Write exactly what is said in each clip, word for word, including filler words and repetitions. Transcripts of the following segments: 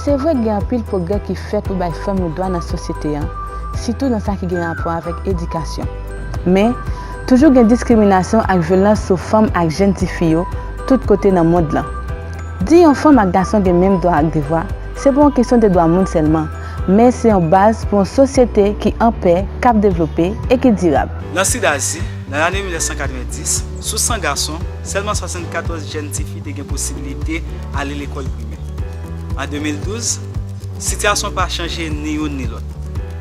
Se vre gen anpil pwogrè ki fèt pou bay fanm yo dwa nan sosyete an, sitou nan sa ki gen rapò avèk edikasyon. Men, toujou gen diskriminasyon ak vyolans sou fanm ak jèn tifi yo tout kote nan mond lan. Di yon fanm ak gason gen menm dwa ak devwa, se pa yon kesyon de dwa moun sèlman, men se yon baz pou yon sosyete ki anpè, k ap devlope e ki dirab. Nan Sid Azi, nan lane mil nèf san katrevenndis, sou san gason, sèlman swasannkatòz jèn tifi te gen posiblite ale lekòl primè. An de mil douz, sitiyasyon pa chanje ni youn ni lòt.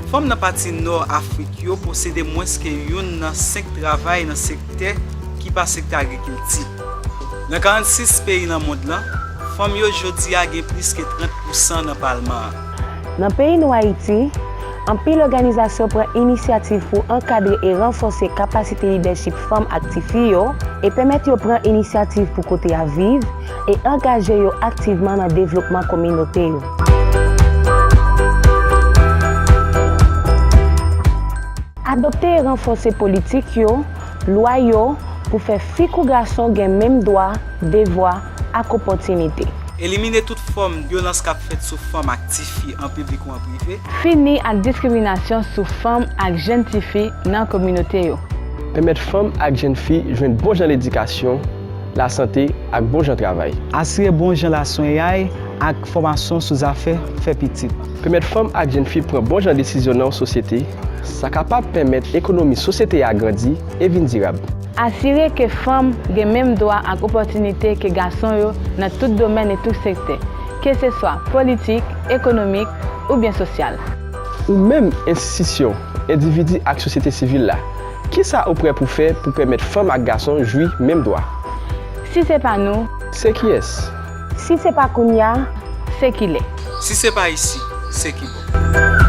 Fanm nan pati nò Afrik yo posede mwens ke youn nan senk travay nan sektè ki pa sektè agrikilti. Nan karannsis peyi nan mond lan, fanm yo jodi a gen plis ke trant pousan nan palman an. Nan peyi nou Ayiti, anpil òganizasyon pran inisyativ pou ankadre e ranfòse kapasite lidèchip fanm ak tifi yo e pèmèt yo pran inisyativ pou kote y ap viv e angaje yo aktivman nan devlopman kominote yo. Adopte e ranfòse politik yo, lwa yo, pou fè fi kou gason gen menm dwa, devwa, ak opòtinite. Elimine tout fòm vyolans k ap fèt sou fanm ak tifi an piblik ou an prive. Fini ak diskriminasyon sou fanm ak jèn tifi nan kominote yo. Pèmèt fanm ak jèn fi jwenn bon jan ledikasyon, lasante ak bon jan travay. Asire bon jan laswenyay ak fòmasyon sou zafè fè pitit. Pèmèt fanm ak jèn fi pran bon jan desizyon nan yon sosyete, sa kapab pèmèt ekonomi sosyete a grandi e vin dirab. Asire ke fanm gen menm dwa ak opòtinite ke gason yo nan tout domèn e tout sektè, keseswa politik, ekonomik oubyen sosyal. Ou menm, enstitisyon, endividi ak sosyete sivil la, kisa ou prè pou fè pou pèmèt fanm ak gason jwi menm dwa? Si se pa nou, se kiyès? Si se pa kounye a, se kilè? Si se pa isi, se kibò?